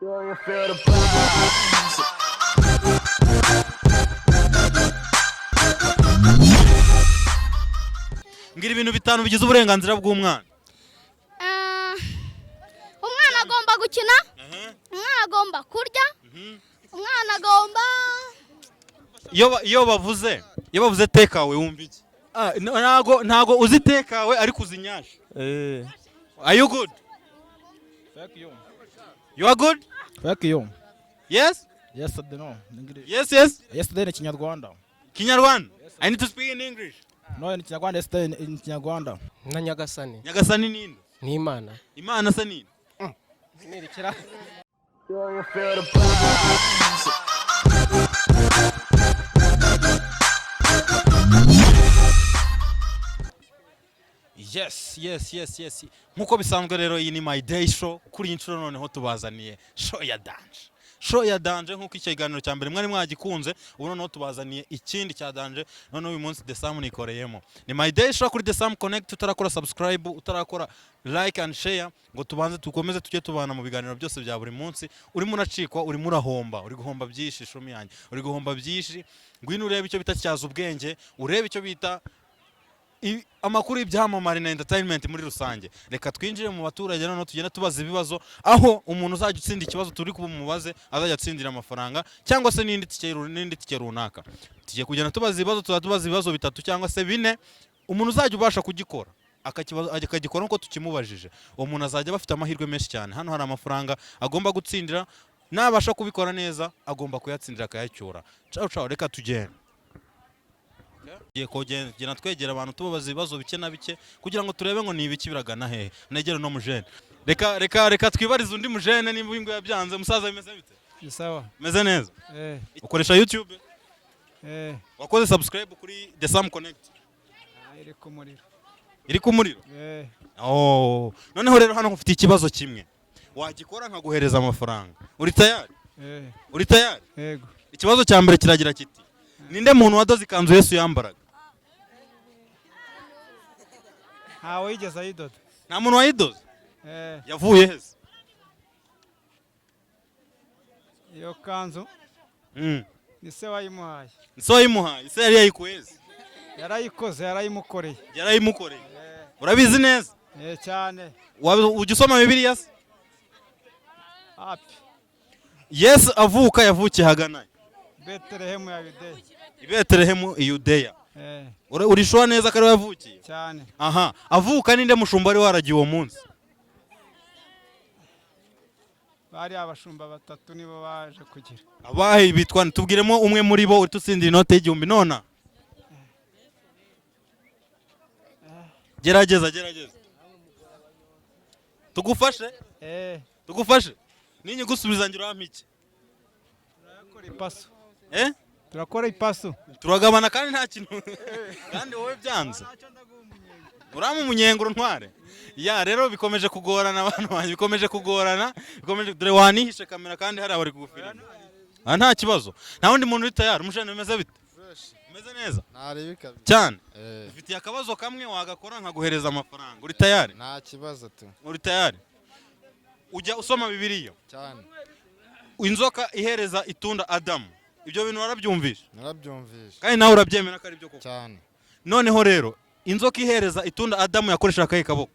Do you feel the vibes? Mbwira ibintu bitanu bigize uburenganzira bw'umwana. Umwana agomba gukina, umwana agomba kurya, umwana agomba Iyo bavuze takeaway wumva iki? Ntago uzi takeaway, ariko uzi nyashi. Eh. Are you good? Thank you. You are good? Thank you. Yes. Yes, I know. English. Yes. Yesterday in Kinyarwanda. Kinyarwanda? I need to speak in English. No, in Kinyarwanda, yesterday in Kinyarwanda. Na Nyagasani. Nyagasani ninde? Ni Imana. Imana se ninde? Nerekera. Do you feel the vibes? Yes, nkuko bisanzwe rero, iyi ni My Day Show. Kuri iyi nshuro noneho tubazaniye show ya danger, show ya danger. Nkuko icyo kiganiro cya mbere mwari mwagikunze, ubu noneho tubazaniye ikindi cya danger. Noneho uyu munsi The Sam nikoreyemo. Ni My Day Show kuri The Sam Connect. Utarakora subscribe, utarakora like and share, ngo tubanze dukomeze tujye tubana mu biganiro byose bya buri munsi, urimo uracikwa, urimo urahomba, uri guhomba byinshi. Shumi yanjye, uri guhomba byinshi. Ngwino urebe icyo bita cyaza ubwenge, urebe icyo bita amakuru y'ibyamamare na entertainment muri rusange. Reka twinjire mu baturage noneho tugenda tubaza ibibazo, aho umuntu uzajya utsinda ikibazo turi bumubaze azajya atsindira amafaranga cyangwa se n'indi tike runaka. Tugiye kugenda tubaza ibibazo, tuzajya tubaza ibibazo bitatu cyangwa se bine. Umuntu uzajya ubasha kugikora akagikora nk'uko tukimubajije, uwo muntu azajya aba afite amahirwe menshi cyane. Hano hari amafaranga agomba gutsindira. Nabasha kubikora neza, agomba kuyatsindira akayacyura. Ciao ciao, reka tugende. Tugiye kugenda twegera abantu, tubabaza ibibazo bike na bike kugira ngo turebe ngo ni ibiki biragana hehe. Negere no mujene. Reka twibarize undi mujene nimba uyu nguyu yabyanze. Musaza, bimeze bite? Ni sawa. Meze neza? Eh. Ukoresha YouTube? Eh. Wakoze subscribe kuri The Sam Connect? Ah, iri ku muriro. Iri ku muriro? Eh. Oh, noneho rero hano mfite ikibazo kimwe, wagikora nkaguhereza amafaranga. Uri tayari? Eh. Uri tayari? Yego. Ikibazo cya mbere kiragira kiti: ninde muntu wadoze ikanzu Yesu yambaraga? Ntawe yigeze ayidoda. Nta muntu wayidoze? Eh. Yavuye hese? Iyo kanzu ni se wayimuhaye. Se wayimuhaye? Se yari yayikuye hese? Yarayikoze, yarayimukoreye. Yarayimukoreye? Urabizi neza? Eh, cyane. Ujya usoma Bibiliya se? Api. Yesu avuka yavukiye hagana? Betelehemu ya Yudeya. I Betelehemu i Yudeya? Eh. Uri sure neza ko ariho yavukiye? Cyane. Aha, avuka ninde mushumba wari waragiye uwo munsi? Bari abashumba batatu, nibo baje kugira. Abahe? Bitwa? Tubwiremo umwe muri bo uhita utsindira inote y'1000 nona. Gerageza, gerageza, tugufashe. Eh. Tugufashe, ninyigusubiza ngira urampa iki? Turakora ipasu. Eh? Turakora ipasu. Turagabana kandi nta kintu, kandi wowe byanze urampa umunyenga ntware ya. Rero bikomeje kugorana, abantu banjye, bikomeje kugorana, bikomeje. Dore wanihishe kamera kandi hari abari kugufilima. Aha nta kibazo, nta wundi muntu uri tayari. Umushani, bimeze bite? Umeze neza? Ntareba kabisa. Cyane? Eh. Ufitiye akabazo kamwe, wagakora nkaguhereza amafaranga. Uri tayari? Nta kibazo tu. Uri tayari? Ujya usoma Bibiliya? Cyane. Inzoka ihereza itunda Adamu, ibyo bintu warabyumvishe? Narabyumvishe. Kandi nawe urabyemera ko ari byo koko? Cyane. Noneho rero, inzoka ihereza itunda Adamu yakoresheje akahe kaboko?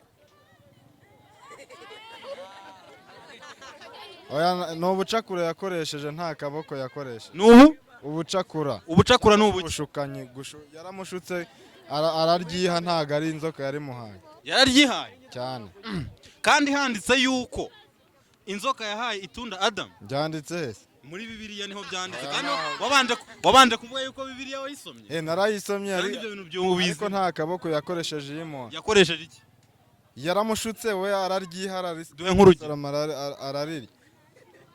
Oya, ni ubucakura yakoresheje, nta kaboko yakoresheje. Ni ubu? Ubucakura. Ubucakura ni ubuki? Ubushukanyi, yaramushutse araryiha, ntago ari inzoka yarimuhaye. Yararyihaye? Cyane. Kandi handitse yuko inzoka yahaye itunda Adamu. Byanditse hese? Muri Bibiliya niho byanditse. Kandi wabanje kuvuga yuko Bibiliya wayisomye. Eh, narayisomye. Kandi ibyo bintu by'ubizi. Ariko nta kaboko yakoresheje yimuha. Yakoresheje iki? Yaramushutse, we araryiha. Duhe nk'urugero. Ararirya.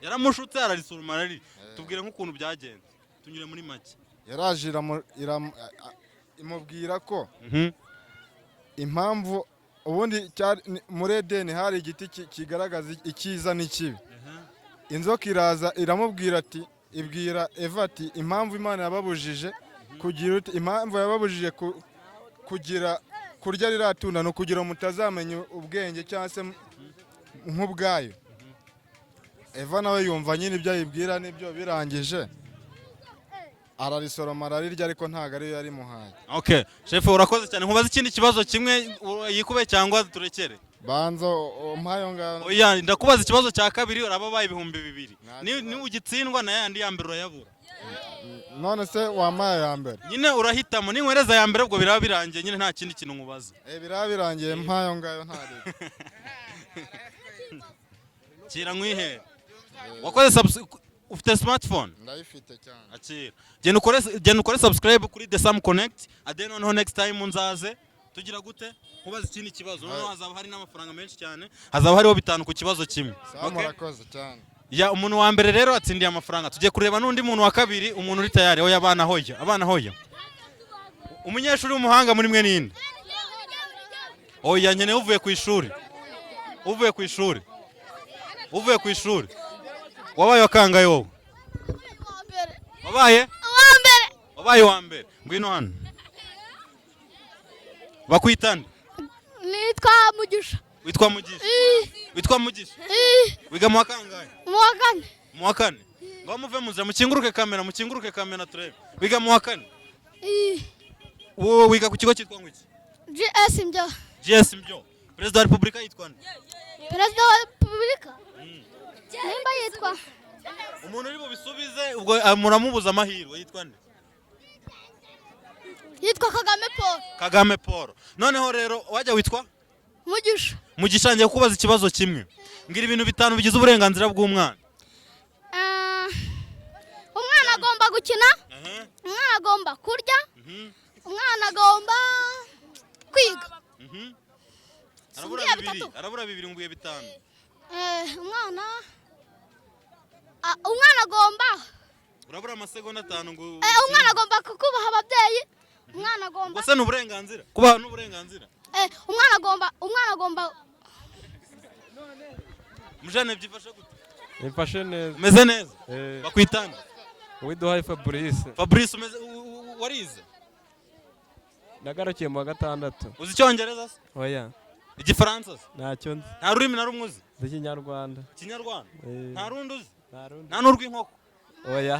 Yaramushutse ararisoroma ararirya. Tubwire nk'ukuntu byagenze, tunyure muri make. Yaraje imubwira ko impamvu ubundi muri Edeni hari igiti kigaragaza icyiza n'ikibi. Inzoka iraza iramubwira ati, ibwira Eva ati: "Impamvu Imana yababujije kugira uti, impamvu yababujije kugira kurya ririya tunda ni ukugira ngo mutazamenya ubwenge cyangwa se nk'ubwayo." Eva nawe yumva nyine ibyo ayibwira nibyo, birangije ararisoroma ararirya, ariko ntabwo ariyo yarimuhaye. Okay, chef, urakoze cyane. Nkubaze ikindi kibazo kimwe yikube cyangwa turekere? Banza umpaye ngaho. Oya, ndakubaza ikibazo cya kabiri, uraba baye 2000. Nta Ni kibazo. ni ugitsindwa na yandi ya mbere urayabura. None se wampaye ya mbere? Nyine urahitamo, ninkwereza ya mbere ubwo biraba birangiye nyine, nta kindi kintu nkubaza. Eh, biraba birangiye, mpayo ngayo ntari. Kira nkwihere. Wakoze ufite smartphone? Ndayifite cyane. Akira, genda ukore subscribe kuri The Sam Connect, ade noneho next time nzaze tugira gute, nkubaza ikindi kibazo, noneho hazaba hari n'amafaranga menshi cyane, hazaba hariho 5 ku kibazo kimwe. Sawa. Okay? Murakoze cyane. Ya, umuntu wa mbere rero atsindiye amafaranga. Tugiye kureba n'undi muntu wa kabiri, umuntu uri tayari. Oya, abana hoya, abana hoya. Umunyeshuri w'umuhanga muri mwe ninde? Oya, nkeneye uvuye ku ishuri, uvuye ku ishuri, uvuye ku ishuri. Wabaye wakangaye wowe? Wabaye? Uwa mbere. Wabaye uwa mbere. Ngwino hano. Bakwitane? Nitwa Mugisha. Witwa Mugisha? Witwa Mugisha? Wiga mu wa kangahe? Mu wa kane. Mu wa kane. Ngaho muve mu nzira, mukinguruke kamera, mukinguruke kamera turebe. Wiga mu wa kane? Wowe wiga ku kigo cyitwa ngo iki? GS Mbyo. GS Mbyo. Perezida wa Repubulika yitwa nde? Perezida wa Repubulika nimba yitwa Umuntu uri bubisubize ubwo muramubuza amahirwe. Yitwa nde? Yitwa Kagame Paul. Kagame Paul. Noneho rero wajya witwa? Mugisha. Mugisha, ngiye kubaza ikibazo kimwe. Mbwira ibintu bitanu bigize uburenganzira bw'umwana. Umwana agomba gukina, umwana agomba kurya, umwana agomba kwiga. Arabura Simbwiye bibiri. bitatu. Arabura bibiri mu bihe bitanu. Umwana agomba Urabura amasegonda 5 ngo umwana agomba kubaha ababyeyi, umwana agomba Ubwo se ni uburenganzira? Kubaha ni uburenganzira? Umwana agomba Mujane, byifashe gute? Nifashe neza. Umeze neza? Eh. Bakwitana? Uwiduhaye Fabrice. Fabrice, umeze warize? Nagarukiye mu wa gatandatu. Uzi Icyongereza se? Oya. Igifaransa se? Ntacyo nzi. Nta rurimi na rumwe uzi? Nzi Ikinyarwanda. Ikinyarwanda? Eh. Nta rundi uzi? Nta rundi. Nta n'urw'inkoko? Oya.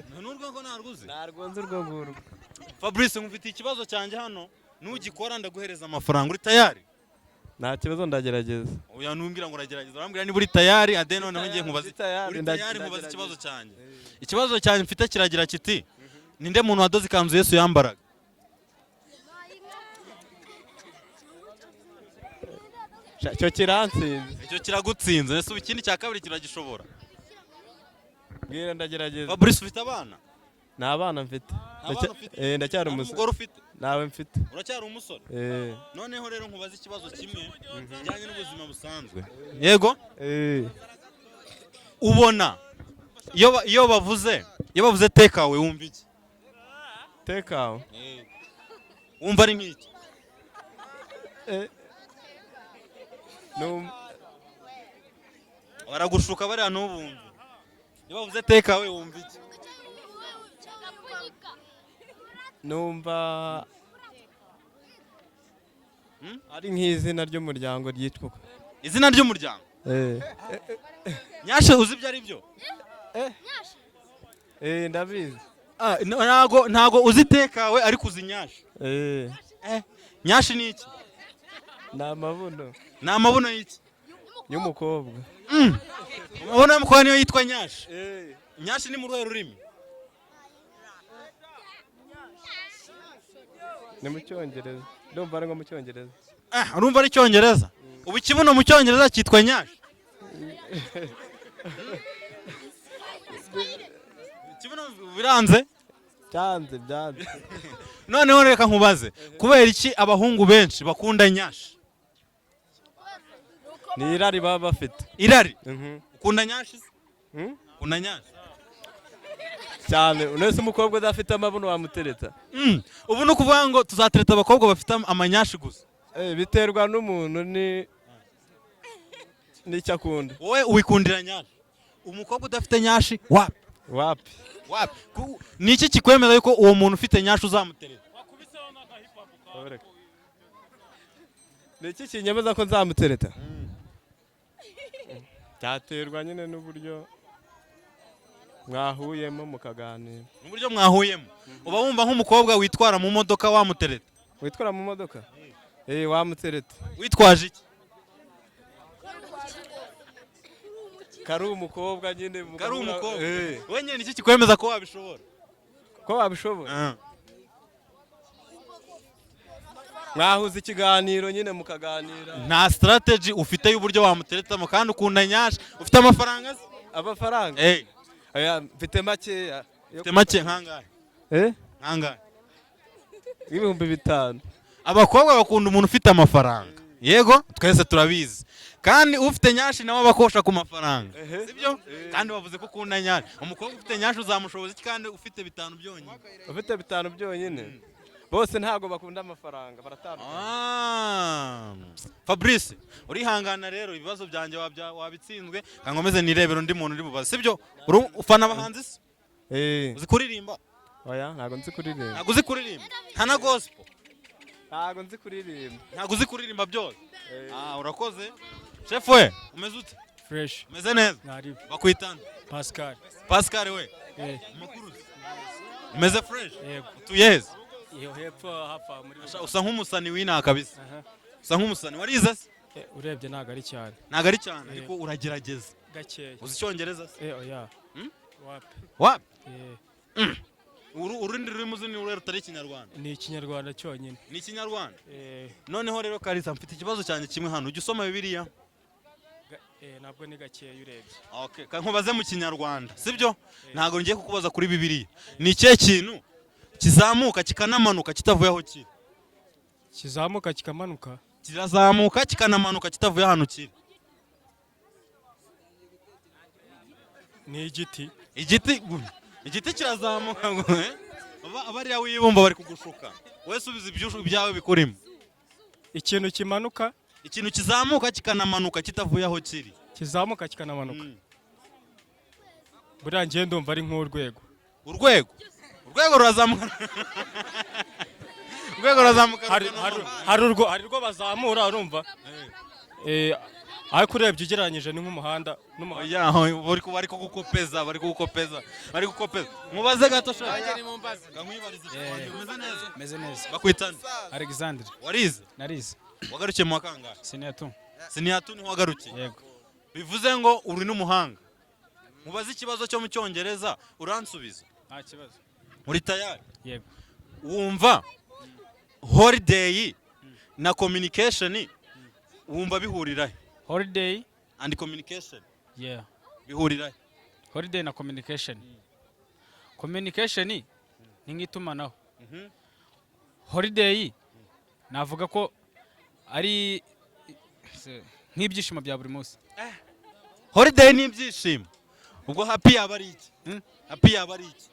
Nta n'urw'inkoko ntarwo uzi? Ntarwo nzi urwo ngurwo. Fabrice, ngufitiye ikibazo cyanjye hano, nugikora ndaguhereza amafaranga. Uri tayari? Nta kibazo, ndagerageza. Oya, numbwira ngo uragerageza, urambwira niba uri tayari, ade noneho ngiye nkubaza. Ndi tayari, Uri tayari? Nkubaza ndagerageza. ikibazo cyanjye. Ikibazo cyanjye mfite kiragira kiti: ninde muntu wadoze ikanzu Yesu yambaraga? Sha, icyo kiransinze. Icyo kiragutsinze. Ese ubu ikindi cya kabiri kiragishobora? Mbwira, ndagerageza. Fabrice, ufite abana? Nta bana mfite. Nta bana ufite? Ndacyari Nta umusore. n'umugore ufite? Ntawe mfite. Uracyari umusore? Eh. Noneho rero nkubaze ikibazo kimwe kijyanye n'ubuzima busanzwe. Yego? Eh. Ubona iyo bavuze takeaway wumva iki? Takeaway. Wumva ari nk'iki? Eh. Baragushuka bariya, ntubumve. Iyo bavuze takeaway wumva iki? Numva ari nk'izina ry'umuryango ryitwa uko. Izina ry'umuryango? Eh. Nyashe, uzi ibyo ari byo? Eh, ndabizi. Ah, ntago uzi takeaway, ariko uzi nyashi? Eh. Eh, nyashi ni iki? Ni amabuno. Ni amabuno y'iki? Y'umukobwa. Amabuno y'umukobwa niyo yitwa nyashi? Eh. Nyashi ni mu ruhe rurimi? Ni mu Cyongereza. Ndumva ari nko mu Cyongereza. Ah, urumva ari Icyongereza? Ubu ikibuno mu Cyongereza cyitwa nyashi? Ikibuno biranze? Byanze, byanze. Noneho reka nkubaze: kubera iki abahungu benshi bakunda nyashi? Ni irari baba bafite. Irari? Mhm. Ukunda nyashi se? Hmm? Ukunda nyashi? Cyane. Unese umukobwa udafite amabuno wamutereta? Ubu ni ukuvuga ngo tuzatereta abakobwa bafite amanyashi gusa? Eh, biterwa n'umuntu ni n'icyo akunda. Wowe wikundira nyashi, umukobwa udafite nyashi wapi? Wapi. Wapi. Ni iki kikwemeza yuko uwo muntu ufite nyashi uzamutereta? Ni iki kinyemeza ko nzamutereta? Byaterwa nyine n'uburyo mwahuyemo mukaganira. Uburyo mwahuyemo. Uba wumva nk'umukobwa witwara mu modoka wamutereta? Witwara mu modoka, wamutereta. Witwaje iki? Kari umukobwa nyine. Kari umukobwa? Eh. Wenyine iki kikwemeza ko wabishobora? Ko wabishobora, mwahuza ikiganiro nyine mukaganira. Nta strategy ufite y'uburyo wamuteretamo kandi ukunda nyashi? Ufite amafaranga se? Amafaranga? Eh. Oya, mfite makeya. Ufite make nkangahe? Eh? Nkangahe? 5000. Abakobwa bakunda umuntu ufite amafaranga, yego, twese turabizi. Kandi ufite nyashi nawe abakosha ku mafaranga, sibyo? Kandi bavuze ko ukunda nyashi. Umukobwa ufite nyashi uzamushoboza iki kandi ufite 5 byonyine? Ufite 5 byonyine, bose ntabwo bakunda amafaranga, baratandukanye. Ah. Fabrice, urihangana rero, ibibazo byanjye wabitsinzwe. Kankomeze nirebera undi muntu uri bubaze, sibyo? Ufana abahanzi se? Eh. Uzi kuririmba? Oya, ntabwo nzi kuririmba. Ntabwo uzi kuririmba? Nta na gospel? Ntabwo nzi kuririmba. Ntabwo uzi kuririmba byose. Ah, urakoze. Chef we, umeze ute? Fresh. Umeze neza? Naribu. Bakwitana? Pascal. Pascal we. Eh. Amakuru? Umeze fresh? Yego. Utuye heza? Iyo hepfo hafa muri. Usa nk'umusani w'inaha kabisa. Aha. Usa nk'umusani warize se? Urebye ntabwo ari cyane. Ntabwo ari cyane, ariko uragerageza. Gakeya. Uzi icyongereza se? Oya. Hmm? Wapi? Wapi? Eh. Urundi rurimi uzi ni uruhe rutari ikinyarwanda? Ni ikinyarwanda cyonyine. Ni ikinyarwanda? Eh. Noneho rero Kalisa, mfite ikibazo cyanjye kimwe hano. Ujya usoma Bibiliya? Ntabwo ni gakeya urebye. Okay, nkubaze mu kinyarwanda, sibyo? Ntabwo ngiye kukubaza kuri Bibiliya. Ni ikihe kintu kizamuka kikanamanuka kitavuye aho kiri? Kizamuka kikamanuka? Kirazamuka kikanamanuka kitavuye ahantu kiri. Ni igiti. Igiti? Igiti kirazamuka ngo, eh? Abariya wibumba bari kugushuka. Wowe subiza ibyo byawe bikurimo. Ikintu kimanuka? Ikintu kizamuka kikanamanuka kitavuye aho kiri. Kizamuka kikanamanuka. Buriya ngiye ndumva ari nk'urwego. Urwego? Urwego rurazamuka. Urwego rurazamuka. Hari urwo bazamura, urumva? Ariko urebye ugereranyije ni nk'umuhanda n'umuhanda. Oya, bari kugukopeza, bari kugukopeza, bari gukopeza. Mubaze gato sha. Kankwibarize. Umeze neza? Meze neza. Bakwita nde? Alexandre. Warize? Narize. Wagarukiye mu wa kangahe? Senior 2. Senior 2 niho wagarukiye? Yego. Bivuze ngo uri n'umuhanga. Mubaze ikibazo cyo mu cyongereza uransubiza. Nta kibazo. Muri tayari? Yego. Wumva holiday na communication wumva bihurira he? Holiday and communication. Yeah. Bihurira he? Holiday na communication. Communication ni nk'itumanaho. Holiday navuga ko ari nk'ibyishimo bya buri munsi. Holiday ni ibyishimo. Ubwo happy yaba ari iki? Happy yaba ari iki?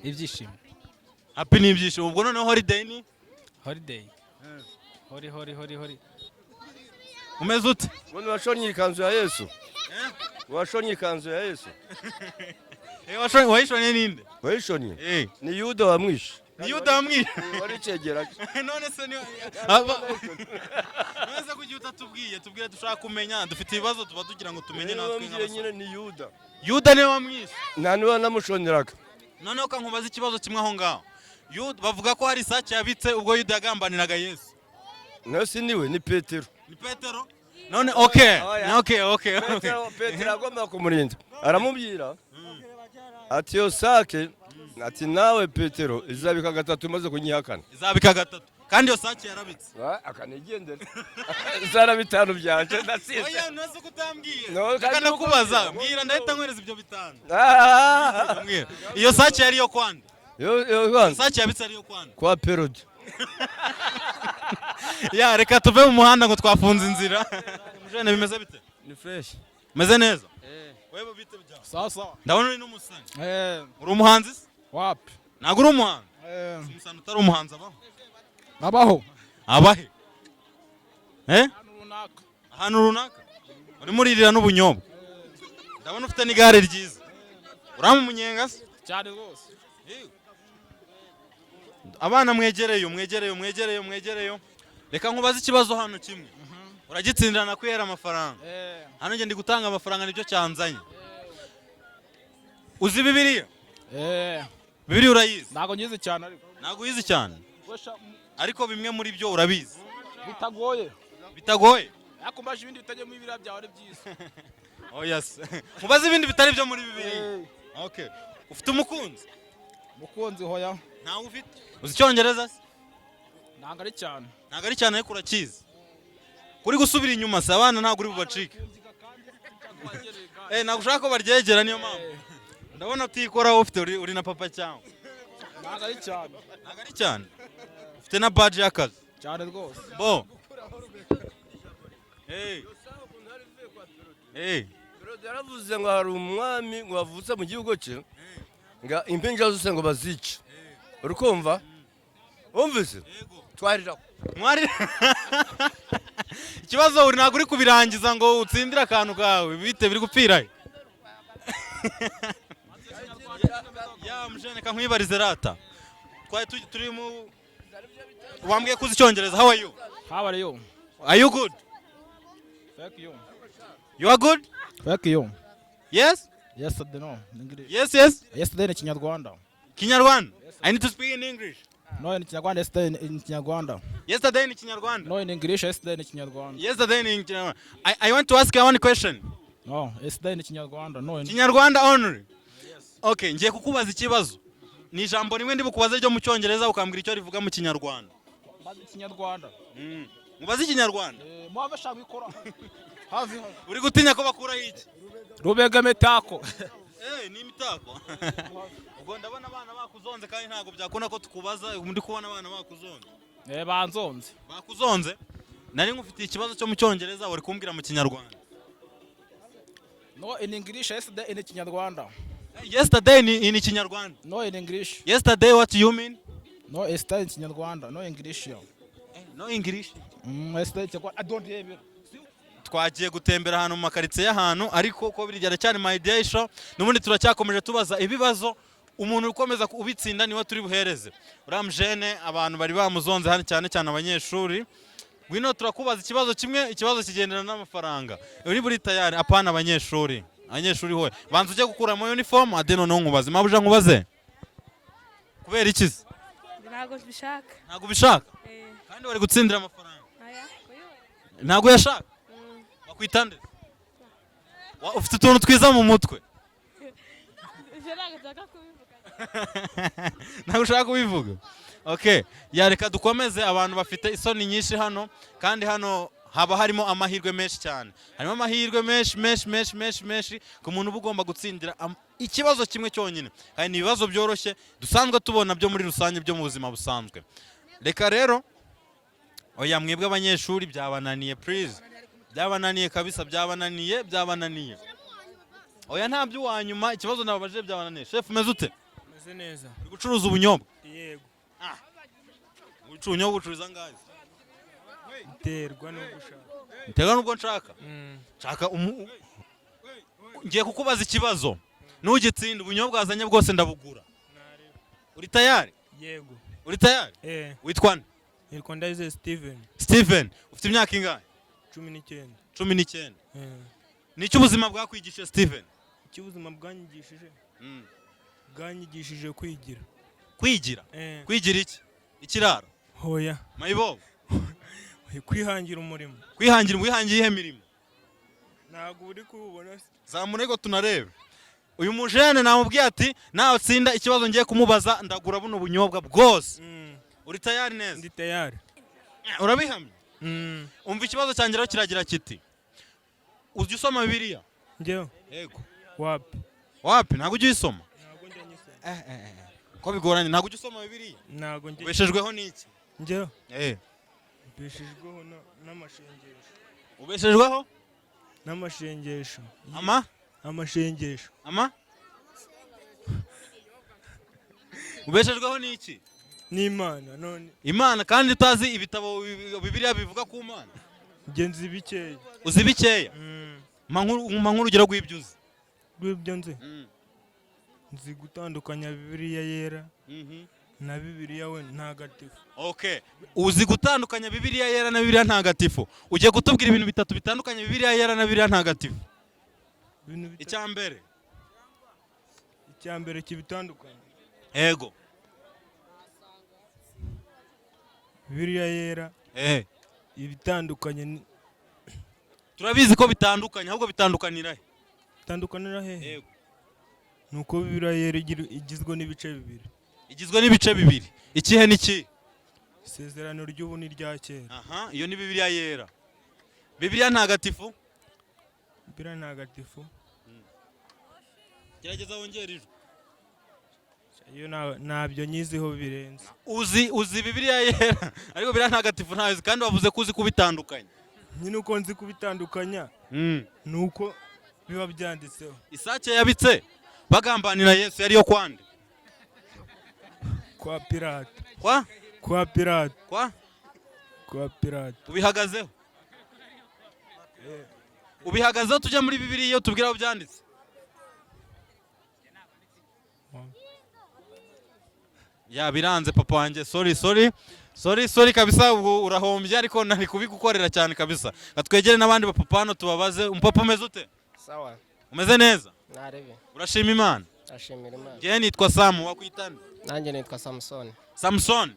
Ibyishimo. Happy ni ibyishimo. Ubwo noneho holiday ni? Holiday. Hori hori hori hori. Umeze ute? Ubundi washonye ikanzu ya Yesu? Washonye ikanzu ya Yesu? Wayishonye ninde? Wayishonye? Eh. Ni Yuda wamwishe. Ni Yuda wamwishe? Wari icegera. None se ni none se kuki utatubwiye? Tubwire, dushaka kumenya. Dufite ibibazo tuba tugira ngo tumenye natwe Wambwiye nk'abasore. nyine ni Yuda. Yuda niwe wamwishe. Nta niwe wanamushoneraga. Noneho kankubaza ikibazo kimwe aho ngaho. Yuda bavuga ko hari isake yabitse ubwo Yuda yagambaniraga Yesu. Nawe si niwe, ni Petero. Ni Petero? None okay. Okay, okay. Petero agomba kumurinda. Aramubwira ati yo sake, ati nawe Petero izabika gatatu umaze kunyihakana. Izabika gatatu. Kandi iyo sake yarabitse. Akanigendera. Zara 5 byanje ndasize. Oya, ntuzi ko utambwiye. No, Reka kandi ndakubaza. nuko- Mbwira ndahita nkwereza ibyo 5. Ah! Mbwira. Iyo sake yari iyo kwande. Yo kwande. Sake yabitse ari iyo kwande. Kwa Perodi. Ya, reka tuve mu muhanda ngo twafunze inzira. Mujene bimeze bite? Ni fresh. Meze neza? Wewe bite bya? Sawa sawa. Ndabona uri n'umusani. Eh. Uri umuhanzi se? Wapi? Ntabwo uri umuhanzi? Eh. Umusani utari umuhanzi abaho? Abaho. Abahe? Eh? Ahantu runaka. Urimo uririra n'ubunyobwa. Ndabona ufite n'igare ryiza. Uramu umunyenga se? Cyane rwose. Abana mwegereyo, mwegereyo, mwegereyo, mwegereyo. Reka nkubaze ikibazo hano kimwe. Uragitsindira nakwihera amafaranga. Hano njye ndi gutanga amafaranga, nicyo cyanzanye. Uzi Bibiliya? Eh. Bibiliya urayizi? Ntabwo nyizi cyane ariko. Ntabwo uyizi cyane, ariko bimwe muri byo urabizi? Bitagoye. Bitagoye. Ariko mbaje ibindi bitajya muri Bibiliya byawe ari byiza. Oh yes, mubaze ibindi bitari byo muri Bibiliya. Okay, ufite umukunzi? Mukunzi, hoya. Ntawe ufite. Uzi Icyongereza se? Ntabwo ari cyane. Ntabwo ari cyane, ariko urakizi. Kuri gusubira inyuma se, abana ntabwo uri bubacike. Ntabwo ushaka ko baryegera, niyo mpamvu ndabona utikoraho. Ufite uri na papa cyangwa? Ntabwo ari cyane. Ntabwo ari cyane. Ufite na badge y'akazi? Cyane rwose. Bo hey. Hey. Herode yaravuze ngo hari umwami ngo wavutse mu gihugu cye, ngo impinja zose ngo bazice. Uri kumva? Wumvise? Twarira. Mwari ikibazo, uri ntabwo uri kubirangiza ngo utsindire akantu kawe. Bite, biri gupfira he? Ya mujene, kankwibarize rata. Twari turi mu wambwiye ko uzi Icyongereza. How are you? How are you? Are you good? Thank you. You are good? Thank you. Yes. Yes, no, English. Yes. Yesterday in Kinyarwanda. Kinyarwanda. I need to speak in English. No, in Kinyarwanda, yesterday in Kinyarwanda. Yesterday in Kinyarwanda. No, in English, yesterday in Kinyarwanda. Yesterday in Kinyarwanda. I want to ask you one question. No, yesterday in Kinyarwanda. No, in Kinyarwanda only. Okay, ngiye kukubaza ikibazo. Ni ijambo rimwe ndi bukubaze ryo mu Cyongereza, ukambwira icyo rivuga mu Kinyarwanda. Maze Kinyarwanda. Mubaze Ikinyarwanda. Eh, mwava shaka ikora. Havi. Uri gutinya ko bakuraho iki? Rubega metako. Eh, ni imitako. Ubwo ndabona abana bakuzonze, kandi ntabwo byakunda ko tukubaza ndi kubona abana bakuzonze. Eh, banzonze. Bakuzonze? Nari ngufitiye ikibazo cyo mu Cyongereza, uri kumbwira mu Kinyarwanda. No, in English, yesterday in Kinyarwanda. Yesterday in Kinyarwanda. No, in English. Yesterday, what you mean? No, yesterday in Kinyarwanda. No English. Yeah. No English. Yesterday in Kinyarwanda. I don't hear. Twagiye gutembera ahantu mu makaritsiye y'ahantu, ariko uko biri cyane, my day show n'ubundi turacyakomeje tubaza ibibazo. Umuntu ukomeza ubitsinda niwe turi buhereze. Uriya mujene abantu bari bamuzonze hano, cyane cyane abanyeshuri. Ngwino, turakubaza ikibazo kimwe, ikibazo kigendana n'amafaranga. Uri buri tayari? Apana abanyeshuri, abanyeshuri hoye, banza ujye gukuramo uniform ade, noneho nkubaze. Mabuja, nkubaze kubera iki se? Ntabwo mbishaka. Ntabwo ubishaka? Eh. Kandi wari gutsindira amafaranga. Aya. Ntabwo yashaka. Bakwita nde? Ufite utuntu twiza mu mutwe. Ibyo ntabwo nshaka kubivuga. Ntabwo ushaka kubivuga. Okay, ya, reka dukomeze. Abantu bafite isoni nyinshi hano, kandi hano haba harimo amahirwe menshi cyane. Harimo amahirwe menshi menshi menshi menshi menshi ku muntu uba ugomba gutsindira ikibazo kimwe cyonyine, kandi ni ibibazo byoroshye dusanzwe tubona byo muri rusange, byo mu buzima busanzwe. Reka rero, oya, mwebwe abanyeshuri byabananiye. Please, byabananiye kabisa, byabananiye, byabananiye. Oya, nta by'uwa nyuma. Ikibazo nababajije byabananiye. Chef, umeze ute? Meze neza. Uri gucuruza ubunyobwa? Yego. Ubucuruza ubunyobwa, ucuruza angahe? Biterwa n'ubwo ushaka. Biterwa n'ubwo nshaka. Nshaka ngiye kukubaza ikibazo, nugitsinda ubunyobwa wazanye bwose ndabugura. Uri tayari? Yego. Uri tayari? Eh. Witwa nde? Nitwa Ndayizeye Steven. Steven, ufite imyaka ingahe? 19. 19. Eh. Nicyo ubuzima bwakwigishije, Steven? Icyo ubuzima bwanyigishije? Bwanyigishije kwigira. Kwigira? Eh. Kwigira iki? Ikiraro? Hoya. Mayibobo? Kwihangira umurimo. Kwihangira? Wihangiye iyihe mirimo? Ntabwo uri kuwubona se? Zamura ariko tunarebe. Uyu mujene namubwiye ati nawe tsinda ikibazo ngiye kumubaza, ndagura buno bunyobwa bwose. Uri tayari neza? Ndi tayari. Urabihamya? Umva, ikibazo cyanjye rero kiragira kiti: ujya usoma Bibiliya? Njyewe? Yego. Wapi. Wapi? Ntabwo ujya uyisoma? Ntabwo njya nyisoma. Ko bigoranye, ntabwo ujya usoma Bibiliya? Ntabwo njya. Ubeshejweho n'iki? Njyewe? Eh. Mbeshejweho n'amashengesho. Ubeshejweho? N'amashengesho. Ama? Amashengesho. Ama? Ubeshejweho n'iki? N'Imana none. Imana, kandi utazi ibitabo Bibiliya bivuga ku Mana? Njye nzi bikeya. Uzi bikeya? Mpa nk'urugero rw'ibyo uzi. Rw'ibyo nzi? Nzi gutandukanya Bibiliya yera. Na Bibiliya we ntagatifu. Okay, uzi gutandukanya Bibiliya yera na Bibiliya ntagatifu. Ugiye kutubwira ibintu bitatu bitandukanye Bibiliya yera na Bibiliya ntagatifu. Ibintu bitatu. Icya mbere. Icya mbere kibitandukanye. Ego. Bibiliya yera. Ibitandukanye Turabizi ko bitandukanye, ahubwo bitandukanira he? Bitandukanira hehe? Yego. Nuko Bibiliya yera igizwe n'ibice bibiri. Igizwe n'ibice bibiri. Ikihe n'iki? Isezerano ry'ubu n'irya kera. Aha, iyo ni Bibiliya yera. Bibiliya ntagatifu? Bibiliya ntagatifu. Gerageza wongere ijwi. Iyo ntabyo nyiziho birenze. Uzi Bibiliya yera, ariko Bibiliya ntagatifu ntayo uzi, kandi wavuze ko uzi kubitandukanya. Nyine uko nzi kubitandukanya ni uko biba byanditseho. Isake yabitse bagambanira Yesu yari yo kwande? Kwa Pilato. Kwa? Kwa Pilato. Kwa? Kwa Pilato. Ubihagazeho? Ubihagazeho? Tujya muri Bibiliya iyo tubwira aho byanditse. Ya biranze papa wanjye, sorry sorry sorry sorry kabisa, ubwo urahombye, ariko nari kubigukorera cyane kabisa. Katwegere n'abandi bapapa hano tubabaze. Umupapa umeze ute? Sawa. Umeze neza? Narebe. Urashima Imana? Ashimira Imana. Njyewe nitwa Sam, wakwitana? Nanjye nitwa Samson. Samson.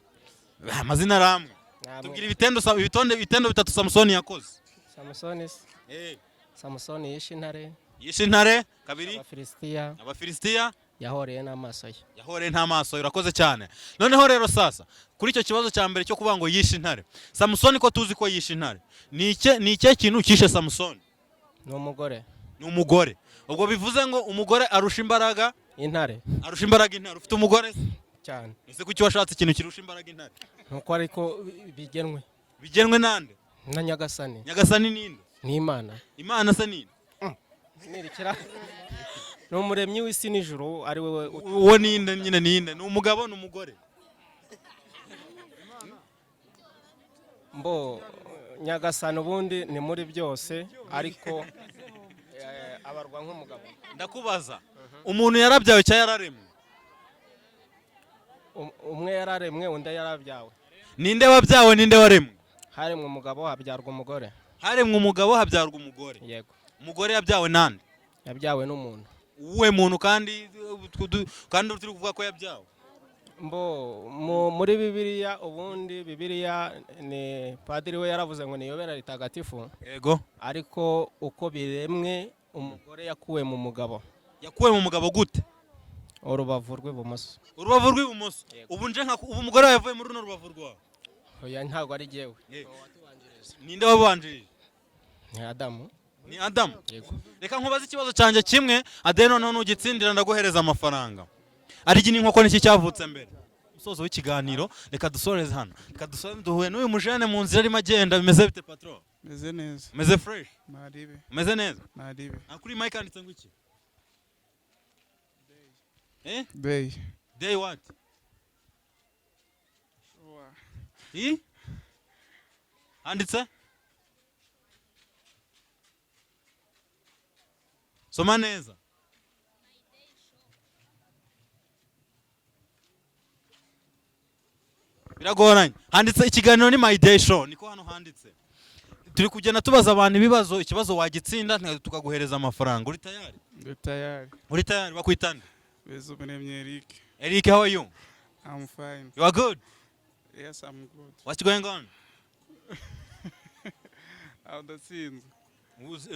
Amazina aramwe. Namwe. Tubwire ibitendo bitatu Samson yakoze. Samson se? Samson yishe intare. Yishe intare kabiri. Abafilisitiya. Abafilisitiya. Yahoreye n'amaso ye. Yahoreye n'amaso ye, urakoze cyane. Noneho rero sasa kuri icyo kibazo cya mbere cyo kuvuga ngo yishe intare, Samson ko tuzi ko yishe intare, ni iki kintu cyishe Samson? Ni umugore. Ni umugore. Ubwo bivuze ngo umugore arusha imbaraga intare. Arusha imbaraga intare. Ufite umugore se? Cyane. Ese kuki washatse ikintu kirusha imbaraga intare? Nuko ariko bigenwe. Bigenwe nande? Na Nyagasani. Nyagasani ninde? Ni Imana. Imana se ninde? Nirikira. Ni umuremyi w'isi n'ijuru, ari wewe. Uwo ninde nyine ninde? Ni umugabo ni umugore? Mbo Nyagasani ubundi ni muri byose, ariko abarwa nk'umugabo. Ndakubaza, umuntu yarabyawe cyangwa yararemwe? Umwe yararemwe, undi yarabyawe. Ninde wabyawe, ninde waremwe? Haremwe umugabo, habyarwa umugore. Haremwe umugabo, habyarwa umugore. Yego. Umugore yabyawe nande? Yabyawe n'umuntu. Uwe muntu kandi turi kuvuga ko yabyawe? Mbo muri Bibiliya, ubundi Bibiliya ni padiri we yaravuze ngo niyobera ritagatifu. Yego. Ariko uko biremwe, umugore yakuwe mu mugabo. Yakuwe mu mugabo gute? Urubavu rw'ibumoso. Urubavu rw'ibumoso. Ubu nje nka ubu umugore yavuye muri runo rubavu rwawe. Oya, ntabwo ari jewe. Ninde wabanjirije? Ni Adamu. Ni Adamu. Yego. Reka nkubaze ikibazo cyanjye kimwe, Adene noneho nugitsindira ndaguhereza amafaranga. Arigi n'inkoko niki cyavutse mbere? Musozo w'ikiganiro, reka dusoreze hano. Reka dusoreze, duhuye n'uyu mujene mu nzira arimo agenda, bimeze bite patron? Meze neza. Meze fresh? Naribe. Meze neza? Naribe. Kuri mic handitse ngo iki? Day. Day what? Handitse? Soma neza. Biragoranye. Handitse ikiganiro ni My Day Show, niko hano handitse. Turi kugenda tubaza abantu ibibazo, ikibazo wagitsinda tukaguhereza amafaranga. Uri tayari? Ndi tayari. Uri tayari? Bakwitande? Bezumuremyi Eric. Eric, how are you? I'm fine. You are good? Yes, I'm good. What's going on? Ndatsinzwe.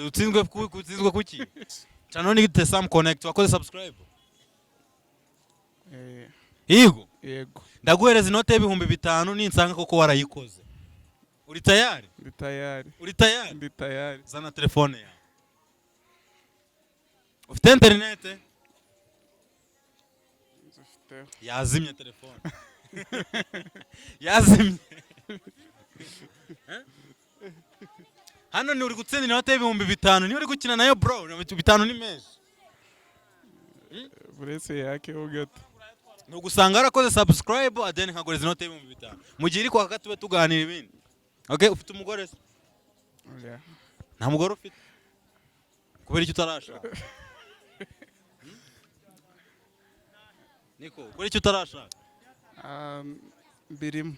Utsinzwe utsinzwe kuki? Channel ni The Sam Connect, wakoze subscribe? Yego. Yego. Ndaguhereza inote y'ibihumbi 5 ninsanga koko warayikoze. Uri tayari? Ndi tayari. Uri tayari? Ndi tayari. Zana telefone yawe. Ufite internet? Yazimye telefone. Yazimye. Hano ni uri gutsinda inote y'ibihumbi 5, ni uri gukina nayo bro, 5 ni menshi. Buretse yake ugato. Nugusanga warakoze subscribe adeni nkagoreza inote y'ibihumbi 5. Mu gihe iri kwaka tube tuganira ibindi. Okay, ufite umugore se? Yeah. Nta mugore ufite? Kubera icyo utarashaka? Niko, kubera icyo utarashaka? Ah, mbirimo.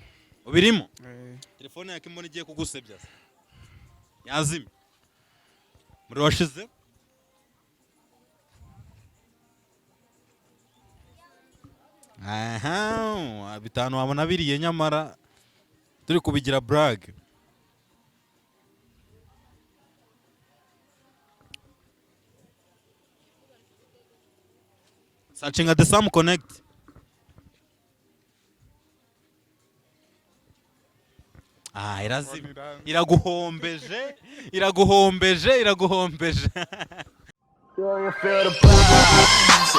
Ubirimo? Eh. Telefone yake mbona igiye kugusebya se. Yazimye, umuriro washize. Aha, 5 wabona biriye, nyamara turi kubigira blague. Searching the Sam Connect. Ah, irazimye, iraguhombeje, iraguhombeje, iraguhombeje. Do you feel the vibes?